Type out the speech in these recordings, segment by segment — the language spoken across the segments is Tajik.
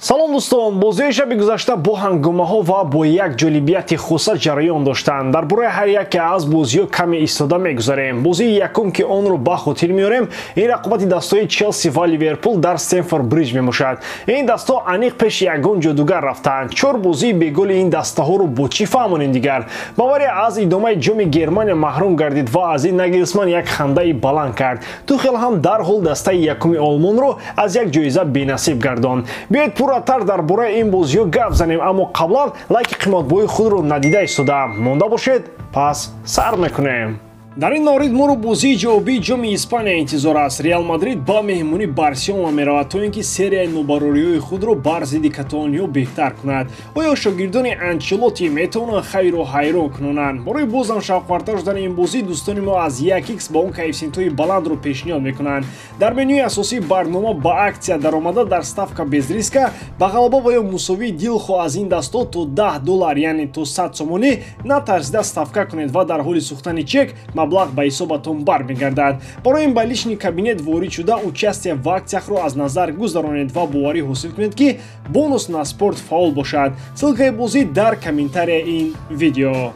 Салом дӯстон, бозиҳои шаби гузашта бо ҳангомаҳо ва бо як ҷолибияти хоса ҷараён доштанд. Дар бораи ҳар яке аз бозиҳо каме истода мегузарем. Бозии якум, ки онро ба хотир меорем, ин рақобати дастҳои Челси ва Ливерпул дар Стэмфорд Бриҷ мебошад. Ин дастҳо аниқ пеши ягон ҷодугар рафтанд. Чор бозии беголи ин дастаҳоро бо чӣ фаҳмонем дигар? Бавария аз идомаи ҷоми Германия маҳрум гардид ва аз ин Нагелсман як хандаи баланд кард. Тухел ҳам дарҳол дастаи якуми Олмонро аз як ҷоиза бенасиб гардонд. Биёед пурратар дар бораи ин бозиҳо гап занем, аммо қаблан лайки қиматбоҳои худро надида истодаам. Монда бошед, пас сар мекунем. Дар ин маврид моро бозии ҷавобии ҷоми Испания интизор аст. Реал Мадрид ба меҳмонӣ Барселона меравад, то ин ки серияи нобарориҳои худро бар зидди каталониҳо беҳтар кунад. Оё шогирдони Анчелоти метавонанд хайро ҳайрон кунонанд? Барои бозам шавқвартар шудани ин бозӣ дӯстони мо аз 1x ба он коэффисиентҳои баландро пешниҳод мекунанд. Дар менюи асосии барнома ба акция даромада дар ставка без риска ба ғалаба ва ё мусовии дилхоҳ аз ин дастҳо то $10, яъне то 100 сомонӣ натарсида ставка кунед ва дар ҳоли сӯхтани чек маблағ ба ҳисобатон бармегардад. Барои ин ба личный кабинет ворид шуда участие в акциях ро аз назар гузаронед ва боварӣ ҳосил кунед, ки бонус на спорт фаъол бошад. Ссылка и бозӣ дар комментария ин видео.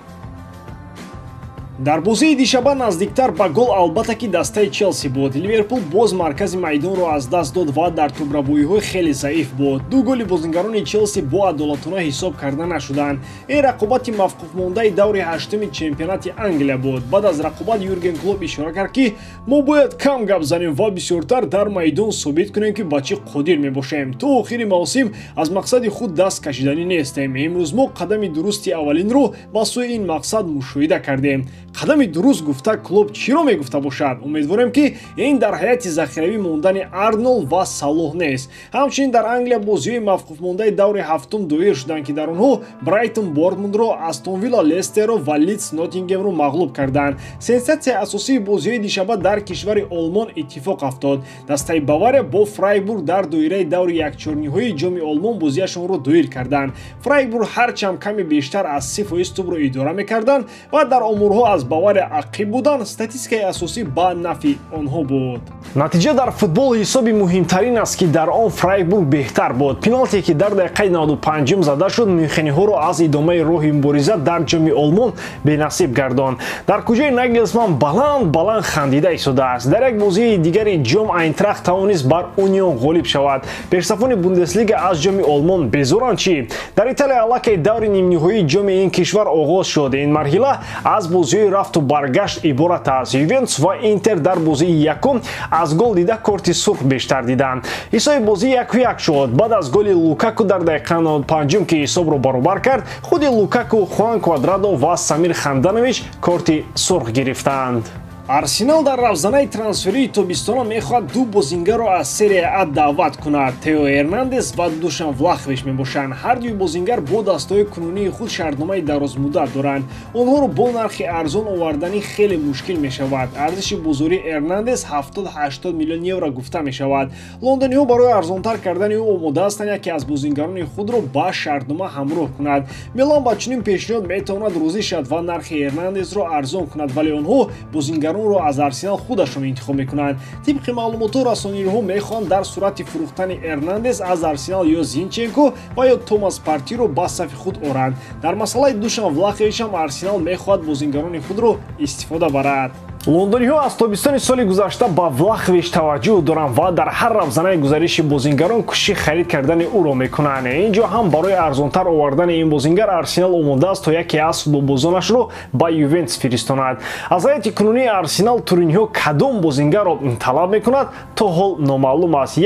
Дар бозии дишаба наздиктар ба гол албатта ки дастаи Челси буд. Ливерпул боз маркази майдонро аз даст дод ва дар тӯбрабоиҳои хеле заиф буд. Ду голи бозингарони Челси бо адолатона ҳисоб карда нашуданд. Ин рақобати мавқуфмондаи даври ҳаштуми чемпионати Англия буд. Баъд аз рақобат Юрген Клоп ишора кард, ки мо бояд кам гап занем ва бисёртар дар майдон собит кунем, ки ба чӣ қодир мебошем. То охири мавсим аз мақсади худ даст кашиданӣ нестем. Имрӯз мо қадами дурусти аввалинро ба сӯи ин мақсад мушоҳида кардем. Қадами дуруст гуфта Клоп чиро мегуфта бошад? Умедворем, ки ин дар ҳайати захиравӣ мондани Арнолд ва Салоҳ нест. Ҳамчунин дар Англия бозиҳои мавқуфмондаи даври ҳафтум доир шуданд, ки дар онҳо Брайтон Бормундро, Астон Вилла Лестерро ва Лидс Ноттингемро мағлуб карданд. Сенсатсияи асосии бозиҳои дишаба дар кишвари Олмон иттифоқ афтод. Дастаи Бавария бо Фрайбург дар доираи даври якчорниҳои ҷоми Олмон бозиашонро доир карданд. Фрайбург ҳарчанд каме бештар аз 30% тӯбро идора мекарданд ва дар оморҳо аз Бавария ақиб буданд, статистикаи асосӣ ба нафъи онҳо буд. Натиҷа дар футбол ҳисоби муҳимтарин аст, ки дар он Фрайбург беҳтар буд. Пеналте, ки дар дақиқаи 95 зада шуд, мюнхениҳоро аз идомаи роҳи мубориза дар ҷоми Олмон бенасиб гардонд. Дар куҷои Нагелсман баланд баланд хандида истодааст. Дар як бозии дигари ҷом Айнтрахт тавонист бар Унион ғолиб шавад. Пешсафони Бундеслига аз ҷоми Олмон безоранд чӣ? Дар Италия аллакай даври нимниҳоии ҷоми ин кишвар оғоз шуд. Ин марҳила аз бозиҳои рафту баргашт иборат аст. Ювентус ва Интер дар бозии якум аз гол дида корти сурх бештар диданд. Ҳисоби бозӣ 1-1 шуд. Баъд аз голи Лукаку дар дақиқаи 95, ки ҳисобро баробар кард, худи Лукаку, Хуан Квадрадо ва Самир Ханданович корти сурх гирифтанд. Арсенал дар равзанаи трансферии тобистона мехоҳад ду бозингарро аз Серия А даъват кунад. Тео Эрнандес ва Душан Влахович мебошанд. Ҳар дуи бозингар бо дастаҳои кунунии худ шартномаи дарозмуддат доранд. Онҳоро бо нархи арзон оварданӣ хеле мушкил мешавад. Арзиши бозории Эрнандес 70-80 миллион евро гуфта мешавад. Лондониҳо барои арзонтар кардани ӯ омода ҳастанд яке аз бозингарони худро ба шартнома ҳамроҳ кунад. Милан ба чунин пешниҳод метавонад розӣ шавад ва нархи Эрнандесро арзон кунад, вале онҳо бозингарон ро аз Арсенал худашон интихоб мекунанд. Тибқи маълумотҳо расониҳо мехоҳанд дар сурати фурӯхтани Эрнандес аз Арсенал ё Зинченко ва ё Томас Партиро ба сафи худ оранд. Дар масъалаи Душан Влахович ҳам Арсенал мехоҳад бозингарони худро истифода барад. Лондониҳо аз тобистони соли гузашта ба Влахович таваҷҷӯҳ доранд ва дар ҳар равзанаи гузариши бозингарон кӯшиши харид кардани ӯро мекунанд. Ин ҷо ҳам барои арзонтар овардани ин бозингар Арсенал омода аст, то яке аз футболбозонашро ба Ювентус фиристонад. Аз ҳайати кунунии Арсенал туриниҳо кадом бозингарро талаб мекунад, то ҳол номаълум аст.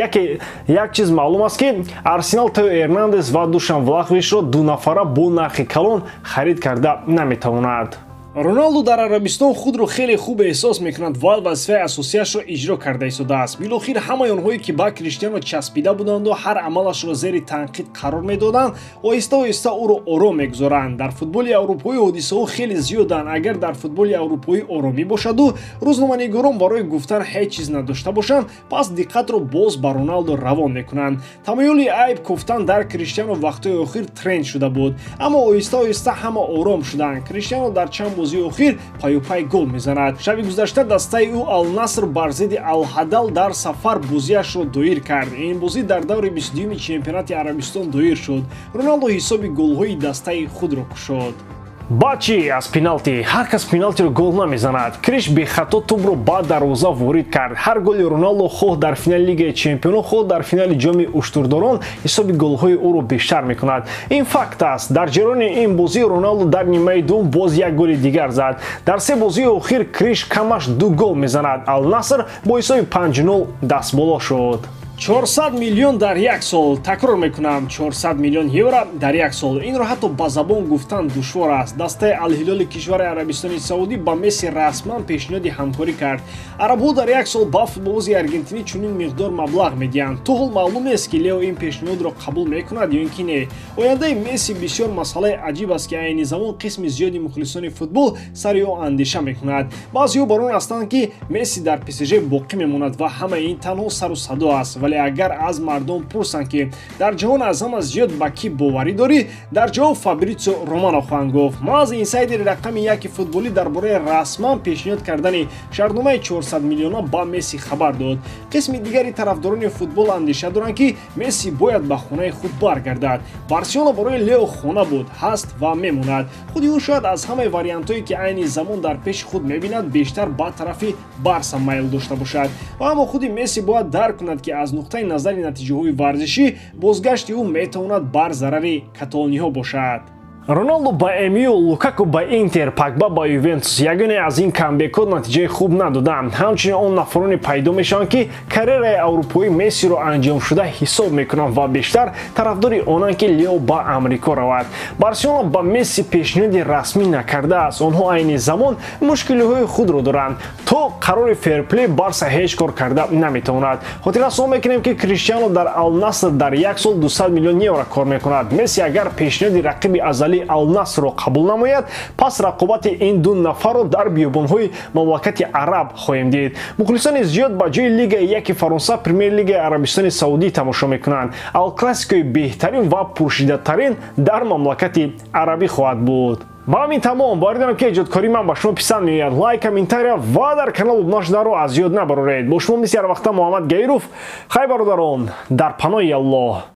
Як чиз маълум аст, ки Арсенал Тео Эрнандес ва Душан Влаховичро дунафара бо нархи калон харид карда наметавонад. Роналду дар Арабистон худро хеле хуб эҳсос мекунад ва вазифаи асосияшро иҷро карда истодааст. Билохир ҳамаи онҳое, ки ба Криштиано часпида буданду ҳар амалашро зери танқид қарор медоданд, оҳиста оҳиста ӯро ором мегузоранд. Дар футболи аврупоӣ ҳодисаҳо хеле зиёданд. Агар дар футболи аврупоӣ оромӣ бошаду рӯзноманигорон барои гуфтан ҳеҷ чиз надошта бошанд, пас диққатро боз ба Роналду равон мекунанд. Тамоюли айб кофтан дар Криштиано вақтҳои охир тренд шуда буд, аммо оҳиста оҳиста ҳама ором шуданд. Криштиано дар чанд бозии охир паюпай гол мезанад. Шаби гузашта дастаи ӯ Ал-Наср бар зидди Ал-Ҳадал дар сафар бозиашро доир кард. Ин бозӣ дар даври 22-юми чемпионати Арабистон доир шуд. Роналдо ҳисоби голҳои дастаи худро кушод. Бачи аз пеналти. Ҳар кас пеналтиро гол намезанад. Криш бехато тӯбро ба дарвоза ворид кард. Ҳар голи Роналдо, хоҳ дар финали Лигаи чемпионон, хоҳ дар финали ҷоми уштурдорон, ҳисоби голҳои ӯро бештар мекунад. Ин факт аст. Дар ҷараёни ин бозӣ Роналдо дар нимаи дуввум боз як голи дигар зад. Дар се бозии охир Криш камаш 2 гол мезанад. Ал-Наср бо ҳисоби 5-0 дастболо шуд. 400 миллион дар як сол. Такрор мекунам, 400 миллион евро дар як сол. Инро ҳатто ба забон гуфтан душвор аст. Дастаи Ал-Ҳилоли кишвари Арабистони Саудӣ ба Месси расман пешниҳоди ҳамкорӣ кард. Арабҳо дар як сол ба футболбози аргентинӣ чунин миқдор маблағ медиҳанд. То ҳол маълум нест, ки Лео ин пешниҳодро қабул мекунад ё ин ки не. Ояндаи Месси бисёр масъалаи аҷиб аст, ки айни замон қисми зиёди мухлисони футбол сари ӯ андеша мекунад. Баъзеҳо бар он ҳастанд, ки Месси дар ПСЖ боқӣ мемонад ва ҳамаи ин танҳо сару садо аст. Вале агар аз мардум пурсанд, ки дар ҷаҳон аз ҳама зиёд ба кӣ боварӣ дорӣ, дар ҷавоб Фабритсио Романо хоҳанд гуфт. Мааз инсайдери рақами яки футболӣ дар бораи расман пешниҳод кардани шартномаи 400 миллиона ба Месси хабар дод. Қисми дигари тарафдорони футбол андеша доранд, ки Месси бояд ба хонаи худ баргардад. Барселона барои Лео хона буд, ҳаст ва мемонад. Худи ӯ шояд аз ҳамаи вариантҳое, ки айни замон дар пеши худ мебинад, бештар ба тарафи Барса майл дошта бошад. Ва аммо худи Месси бояд дарк кунад, ки аз нуқтаи назари натиҷаҳои варзишӣ бозгашти ӯ метавонад бар зарари каталониҳо бошад. Роналдо ба МЮ, Лукаку ба Интер, Погба ба Ювентус. Ягоне аз ин камбекҳо натиҷаи хуб надоданд. Ҳамчунин он нафароне пайдо мешаванд, ки карьераи аврупоии Мессиро анҷомшуда ҳисоб мекунанд ва бештар тарафдори онанд, ки Лео ба Амрико равад. Барселона ба Месси пешниҳоди расмӣ накардааст. Онҳо айни замон мушкилиҳои худро доранд. То қарори ферплей Барса ҳеҷ кор карда наметавонад. Хотиррасон мекунем, ки Криштиано дар Ал-Наср дар як сол 200 миллион евро кор мекунад. Месси агар пешниҳоди рақиби азалӣ Ал-Насрро қабул намояд, пас рақобати ин ду нафарро дар биёбонҳои мамлакати араб хоҳем дид. Мухлисони зиёд ба ҷои Лигаи яки Фаронса Премер-лигаи Арабистони Саудӣ тамошо мекунанд. Ал-Классикои беҳтарин ва пуршиддаттарин дар мамлакати арабӣ хоҳад буд. Ба ҳамин тамом. Боварӣ дорам, ки эҷодкории ман ба шумо писанд меояд. Лайк, комментария ва дар канал обуна шуданро аз ёд набароред. Бо шумо мисли ҳар вақта Муҳаммад Гаиров. Хайр, бародарон, дар паноҳи Аллоҳ.